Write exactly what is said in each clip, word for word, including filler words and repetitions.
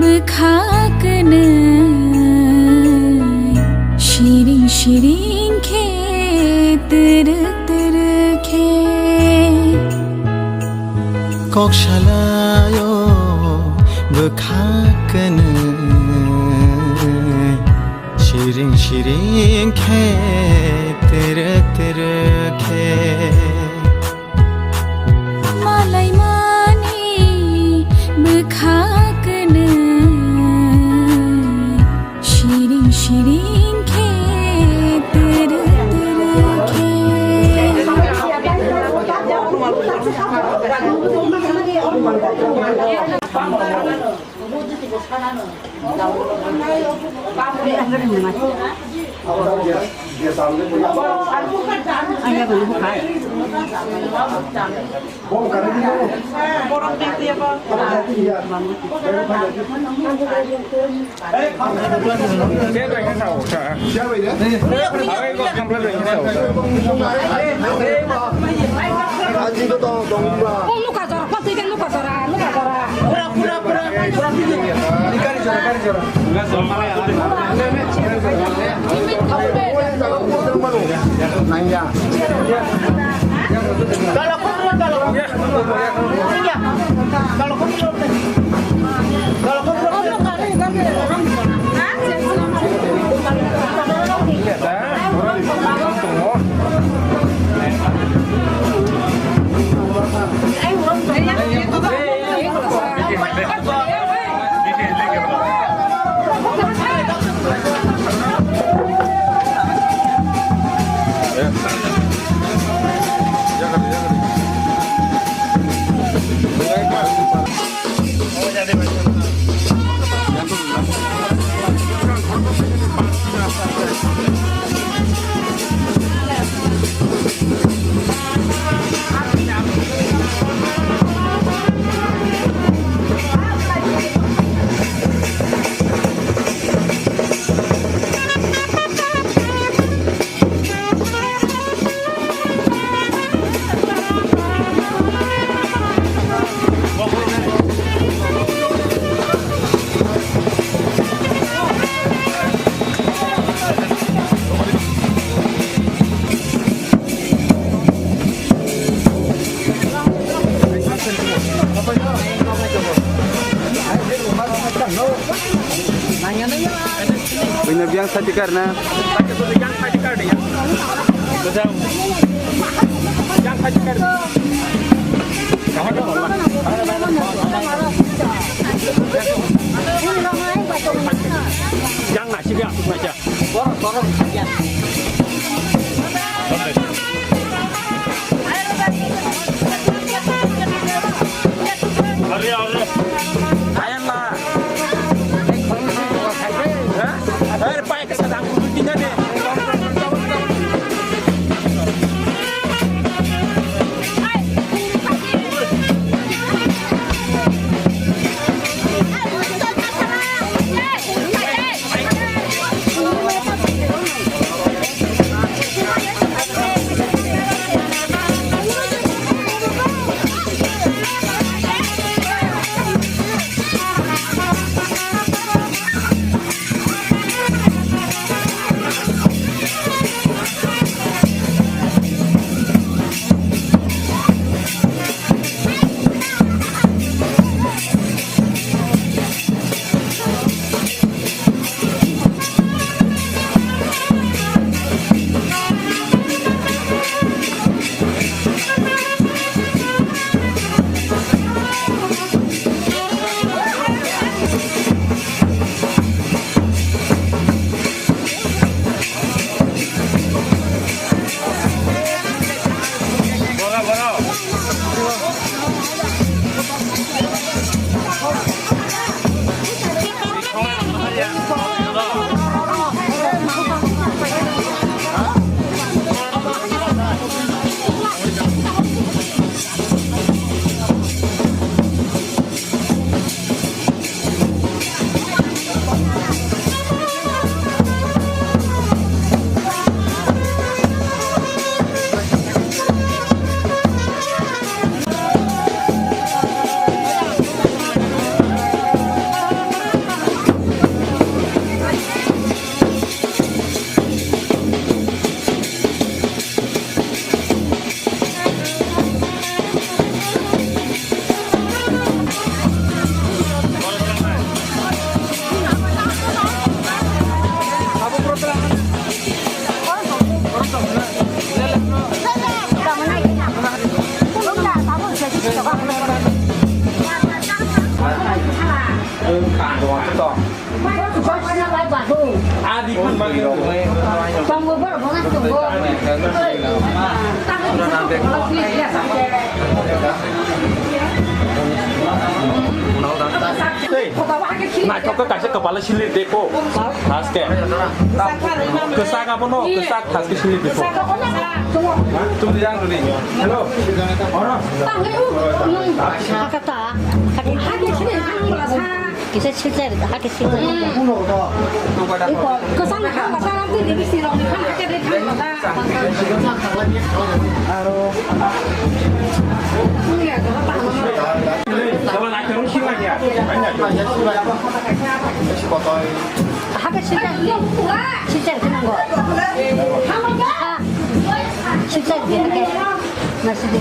Bwkha kwnwi siring siring khe, twrwk twrwk khe. Kok salaio bwkha kwnwi siring siring khe, twrwk twrwk khe. Malaimani bwkha kwnwi siring siring khe, twrwk twrwk khe. Nukha jora, pasi ke nukha jora, nukha jora. Buino biyang sati karna. Yang nasi dia, nasi. Tongo borok bo na tongo. Hey, naithok khe kaisa kwpalo sili de ko. Thaske. Kwchak abono, kwchak thaske sili de ko. Tum jang duni. Hello. Oro. Hakata. Hakata. Kisa silchar, hakhe silchar. Kwchangni kha kwchang, twi ni bising rokni kha hakhe de kha kwchang. Aro. Hakhe silchar. Silchar khe nango. Ha. Silchar khe hakhe. Nasidi.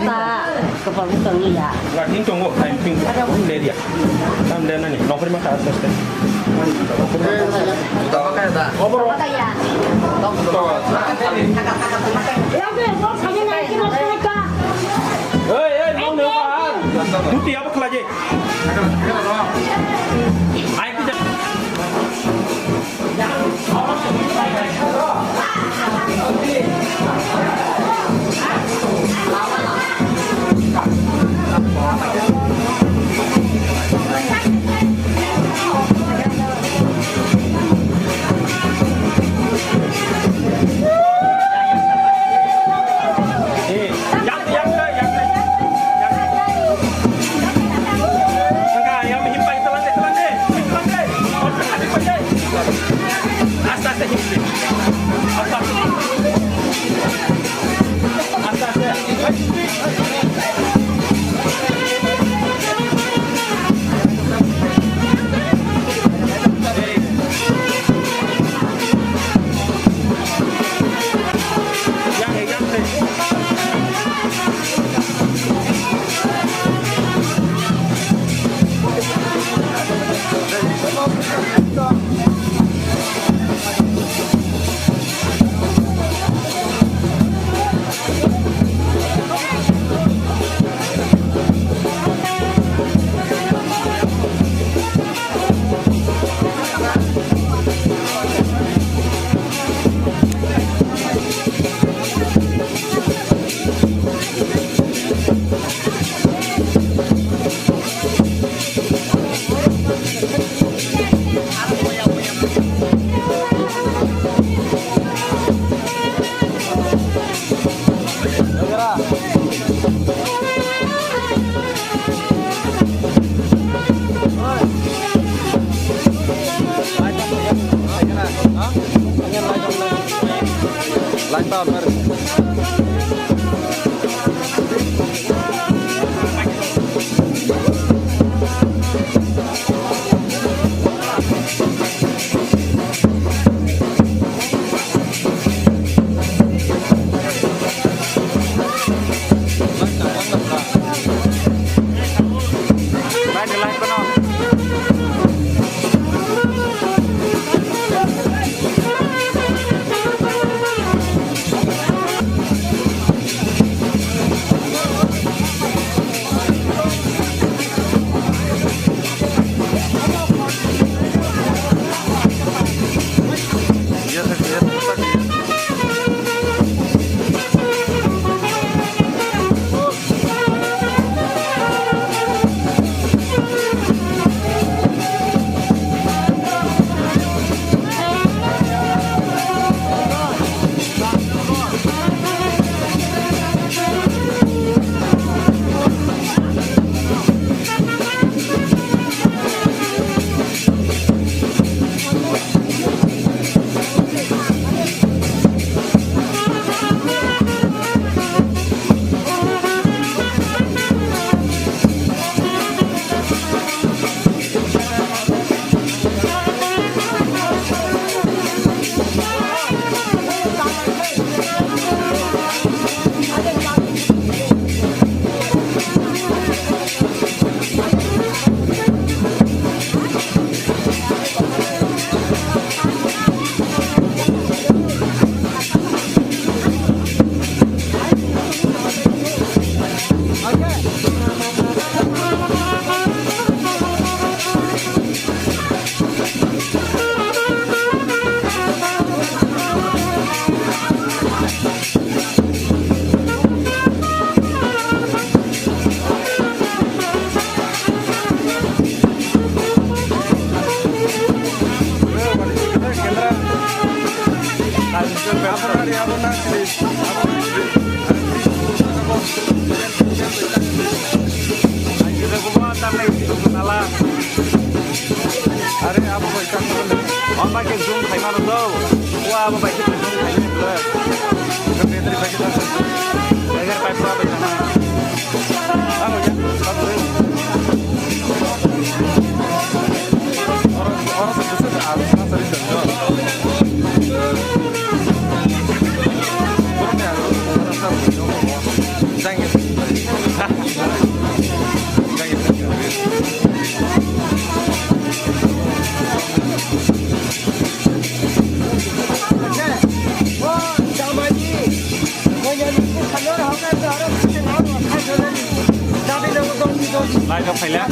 Ta, kepala utang iya. Wah, ini tunggu, time ping, ini dia. Tam dia nani, nongkri mata atas teh. Hei, hei, mau nengah. Duti apa kelajah? Are abo nang sini, abo nang sini. Ang sini, abo. Ang sini, abo, abo, nala. Are abo bai kang. Hamba ke zoom khai mano do. Wa abo bai ke zoom khai mano do. Ke battery bai ke ta. Eger pai pura bai na. Abo ya, abo. Oro, oro se kusa de abo sa sa ri sa. Oro ne abo, oro sa ri sa. Jang ya. Jang ya. Lai rok phaila.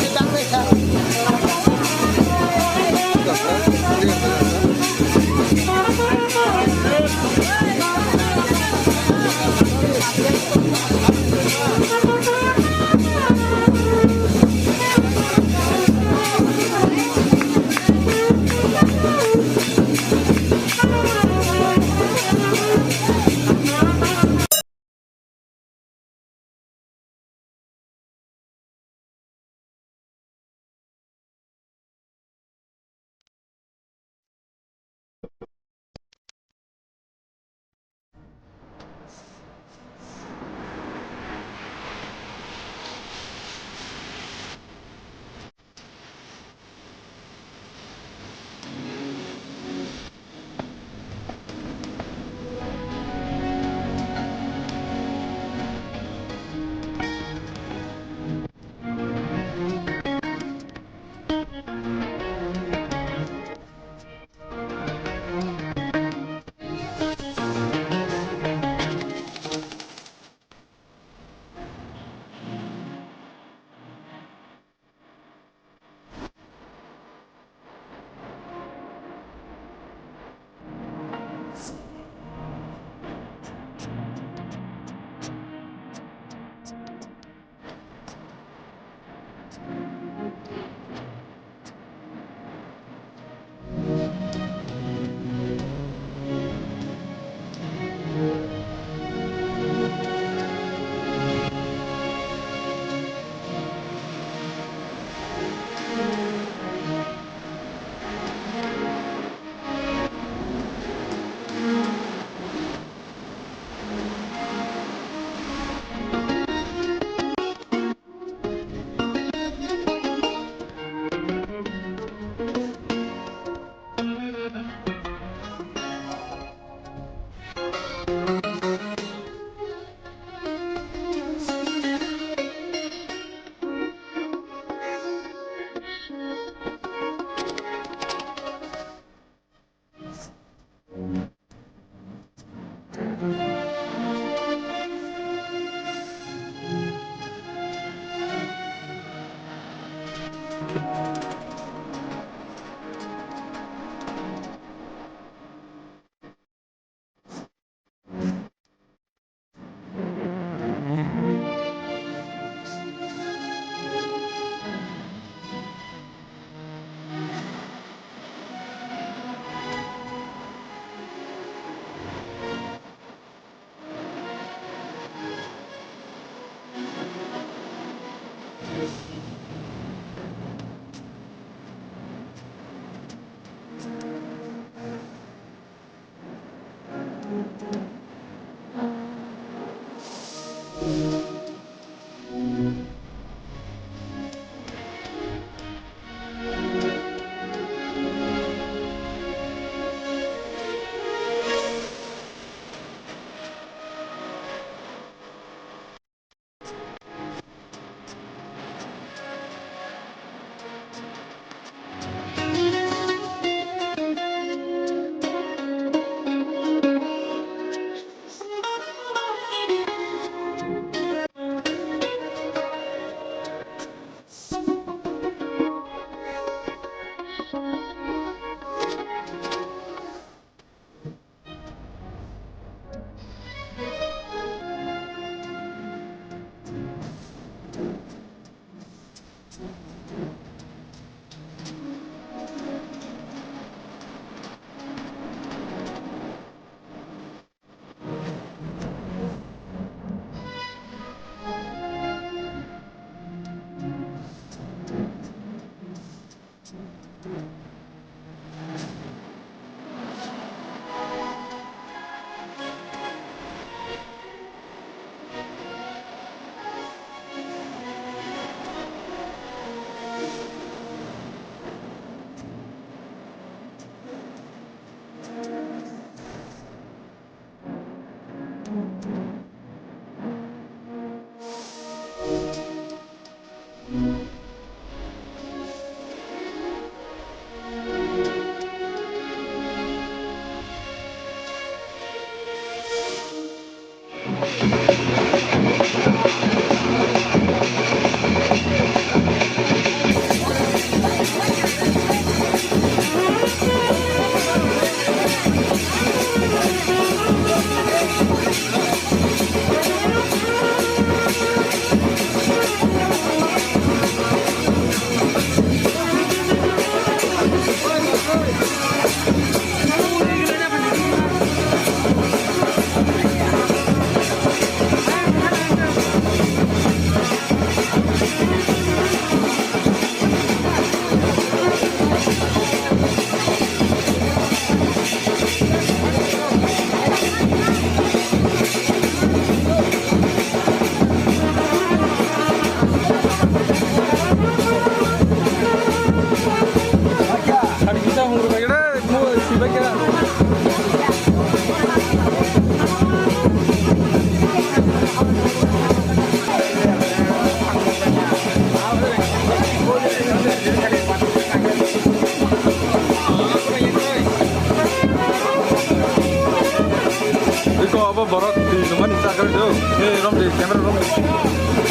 Iko abo borok twi nungmani chakra do. Hey, rom de, camera rom de.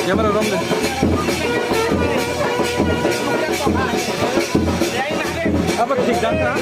Camera rom de. Abo thik jak na?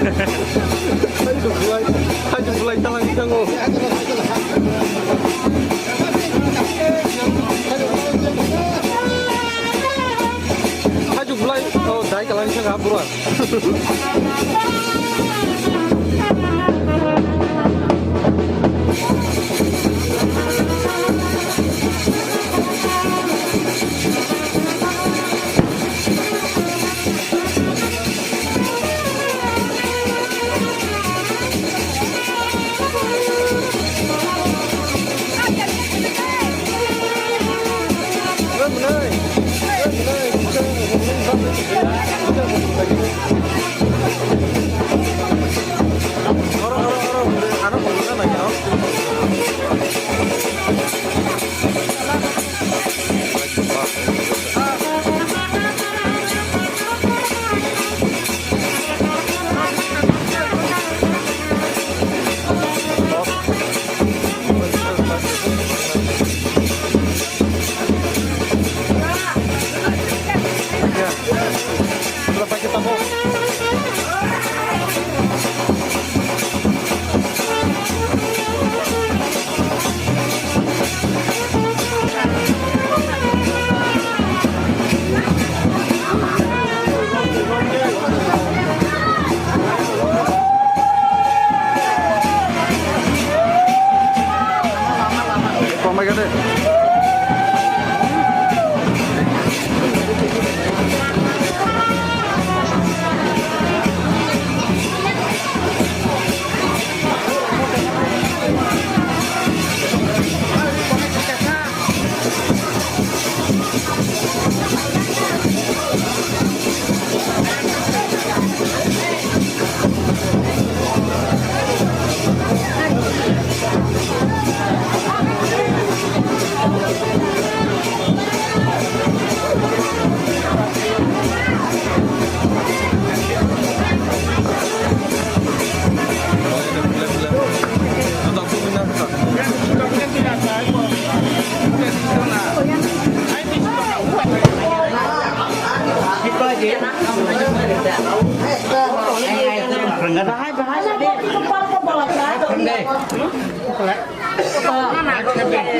Haidu bulai, haidu bulai talang tango. Haidu bulai, oh, dai kalang saka pura.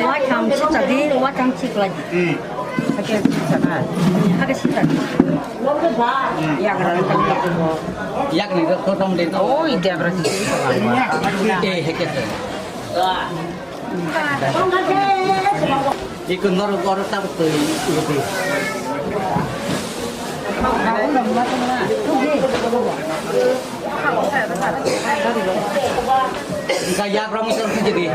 Waitham sitadi, waitham sikladi. Hake sitadi. Yakni to kotom de. Oh, ide berarti. Eh, hake. Iko norok oro tabuk twi udi. Engka yak rok muchung khe di.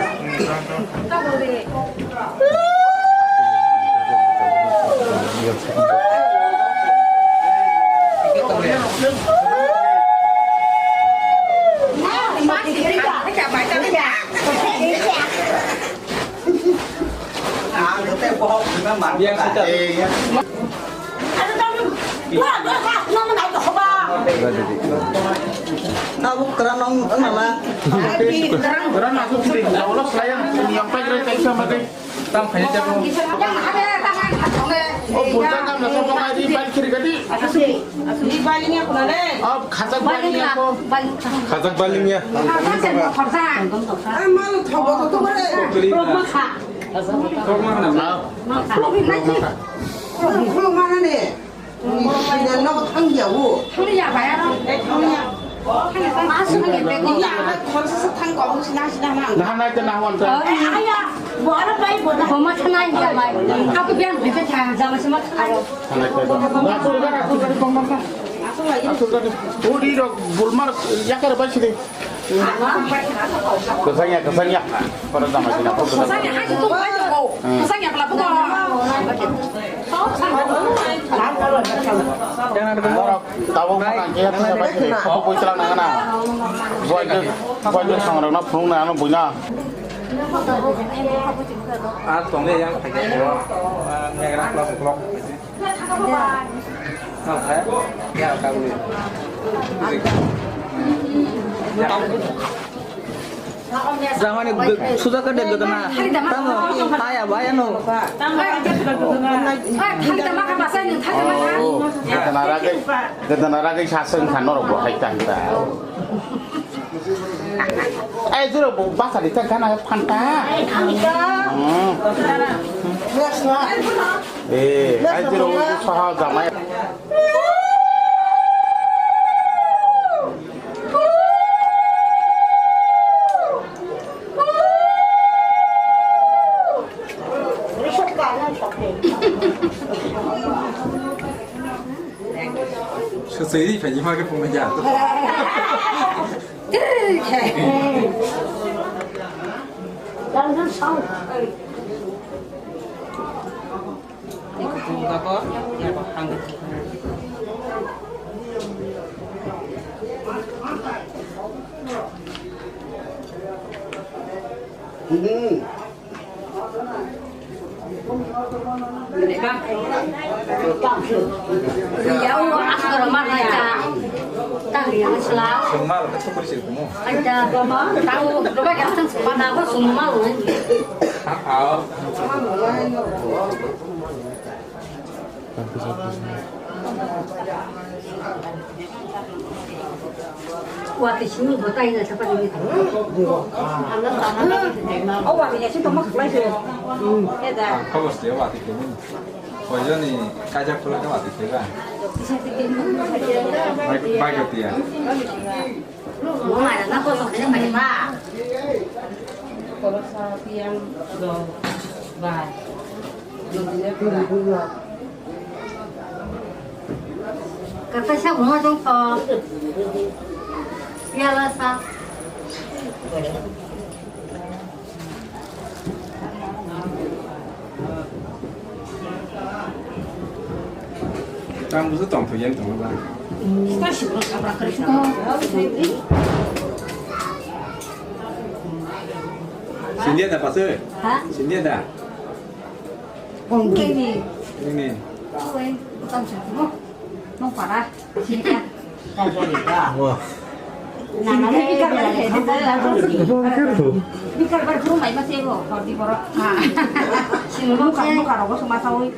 Tabuk kwran wng nala. Kwran aswk siri, jawolo swlaiya, yang pai grai kaisa ma tei. Tam khaina tebo. O pulsa kam na sokong ai di bai kiri gadi. Di bai ni aku na le. Ab khajak bai ni aku. Khajak bai ni ya. Khajak. Ang malu thobo to to re. Khuluk mana ne? Khuluk mana ne? Ni sida no thang ya wo. Thang ya ba ya no. Eh, thang ya. Thang ya, thang ya. Ni ya, khorsa sa thang ko, sina, sina na. Nah, nah, itu nah, wan, tuh. Oh, eh, aya. Bo ara bai, bo na. Bo ma thang ya bai. Aku biang bete thang, jama sima thang. Nah, nah, itu. Nah, aku udah, aku udah di pangmar, nah. Aku lagi. Aku udah di. Oh, di dok, bulmar, ya, kar bai sini. Kwchangya, kwchangya. Para jama sina. Kwchangya, hai, tu, hai, tu. Kwchangya, pala, tu. Borok tabuk phano ang khe tongya bai khe kok bui chwla nang na. Buai khe, buai khe songrok no phunuk nang ano buino. Ah, tong le yang thai khe. Ah, negra klok klok. Jamani suja ka de gudana. Tamo, haya, baya no. Oh, gudana ragwi, gudana ragwi saseng khan norok bo hai ta ta. Ai, jero bo basa di ta gana phanta. Hmm. Eh, ai, jero bo saha jamai. Swchai ri phai ma khe phunukya. Watwi simi bo tai na sapa ni. O watwi ya si tongma khlai se. Eda. Khobor se watwi khe ni. Poison ni kaja khula ka watwi khe ba. Bai, bai ka tiya. Mo mara na ko so khale mari ba. Khobor sa tiang do bai. Kata siya bunga dong to. Piala sa. Tang busu tong phuyen tong ba. Kita sih belum apa kerja. Sindia da pasu? Ha? Sindia da? Ini. Ini. Kau eh, bukan sih. Nung para, sini ya. Wah. Nana ni bikar bar he, bikar bar buru mai masih lo, kalau di borok. Ha. Sini lo kan, lo kan, aku semua tahu.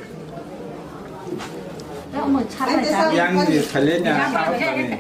Ya, mau cara. Yang di sekalian ya, tahu kan ni.